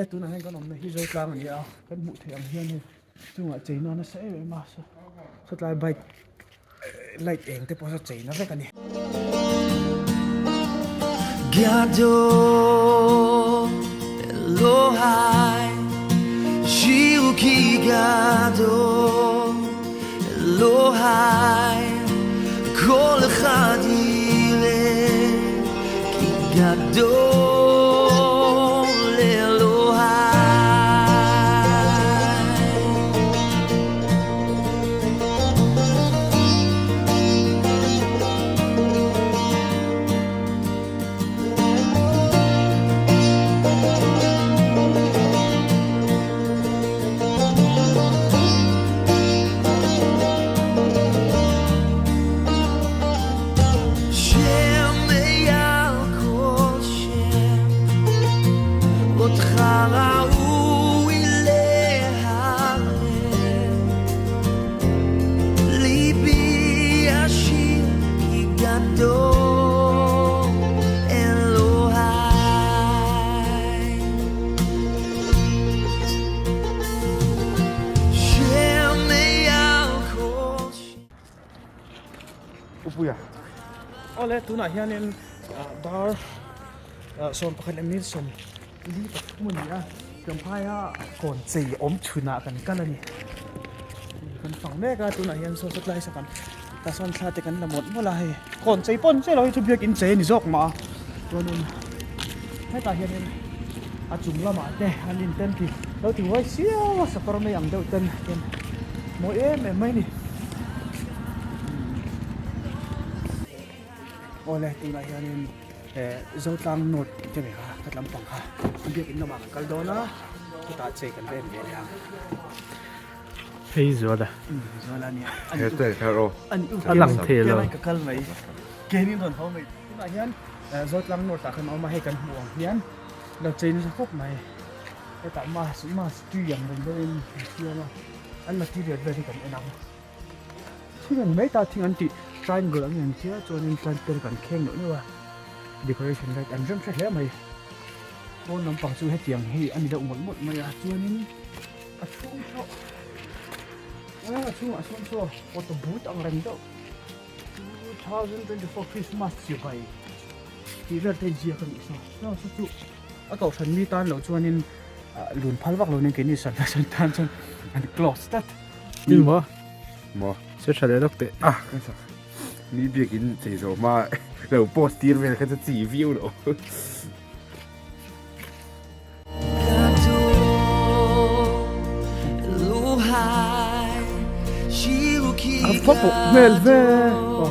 Awle tunah hian kan awmna hi Zotlang a ni a, kan hmuh theih ang hian hei chungah cheina nasa em em a sawtlai bike light eng te pawh saw cheina vek a ni. Upuia. Awle tunah hianin dar 11 leh minute 43 a ni a, Champhaia kawn chei awm chhunah kan kal a ni. Kan fang mek a, tunah hian saw satlai saw kan tah sawn thla te kan la mawlh mawlh a hei kawn chei pawn chiah lo hi chu biakin chei a ni zawk mah a chuanin hetah hianin a chung lamah te an inten ti lo ti huai siau a sakawr mai ang deuh ten ten mawi em em mai a ni. Awle tunah hianin eh Zotlang North tih te mai kha ka tlampang kha biakin lamah kan kal dawn a chutah chei kan va en ve leh ang. Hei Zuala. Zuala ania. He tel kha ro. A lang thei lo. Ka kal mai. Keini rawn ho mai. Tunah hian Zotlang North ah khan a awm a hei kan hmuh ang hian lo chei nasa khawp mai. Hetah mass mass tui ang reng deuhin an siam a. An material vel hi kan en ang. Thing ang mai ta thing an tih triangle ang in tia chuanin tlantel kan kheng neuh neuh a. Decoration light an rem hre hle mai. Pawn lampang chu hetiang hi a ni deuh mawlh mawlh mai a chuanin A chhung saw a chhungah sawn saw auto boot ang reng deuh 2024 Christmas chibai tih vel te inziak a nih saw saw saw chu a kohhran mi tan loh chuanin lun phal vak lo nen keini salvation tan chuan an close tlat. Tin maw? Maw? Che tha leh lawk teh. Ah ka sa mi biakin chei zawh hma lo post tir vel kha chu chi viau lo. A va pawh hmel ve aw.